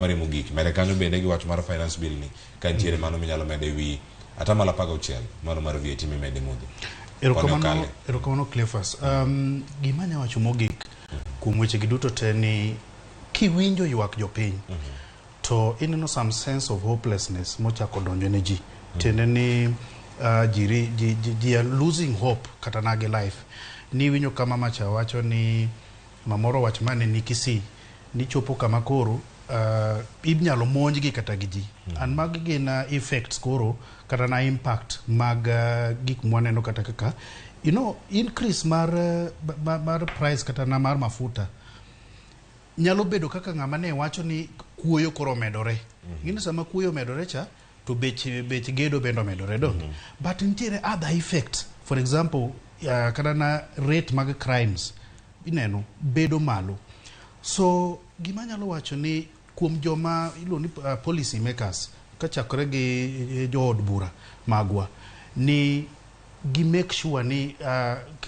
Mari mogik mede kanyo bende gi wach mar finance bill ni ka nitiere mano minyalo medo e wi atamalo 16 mano mar VAT mimede modhi. Erokamano, erokamano Cleophas. Gima anya wacho mogik kuom weche gi duto te ni kiwinjo ywak jopiny to ineno some sense of hopelessness mochako donjo ne ji. Tiende ni ji are losing hope kata na gi life. Ni winjo kama macha wacho ni mamoro wach mane ni Kisii ni chopo kama koro inyalo monjgi kata gi ji. And magi gin effects koro kata na impact mag gik mwaneno kata kaka increase mar price kata na mar mafuta nyalo bedo kaka ng'ama ne wacho ni kuoyo koro omedore. Ng'ini sama kuoyo omedore cha to bech gedo bende omedore donge. But nitiere other effects, for example kata na rate mag crimes ineno bedo malo. So gima anyalo wacho ni kuom joma iluongo ni policy makers kachakore gi jood bura magwa ni gi make sure ni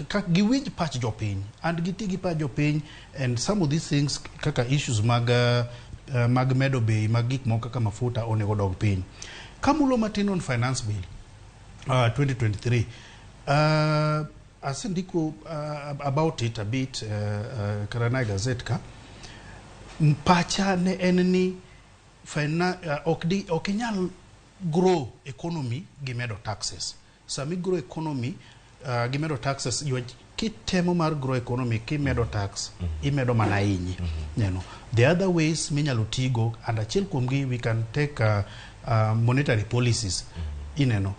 ka giwinj pach jopiny and giti gi pach jopiny and some of these things kaka issues mag medo bei mag gik moko kaka mafuta onego dog piny. Kamulo matin on finance bill 2023, asendiko about it a bit kata na e gazette ka pacha ne en ni ok inyal grow economy gi medo taxes. Sama grow economy gi medo taxes, kitemo mar grow economy kimedo tax imedo mana hinyi. The other ways minyalo tigo and achiel kuomgi we can take monetary policies. Ineno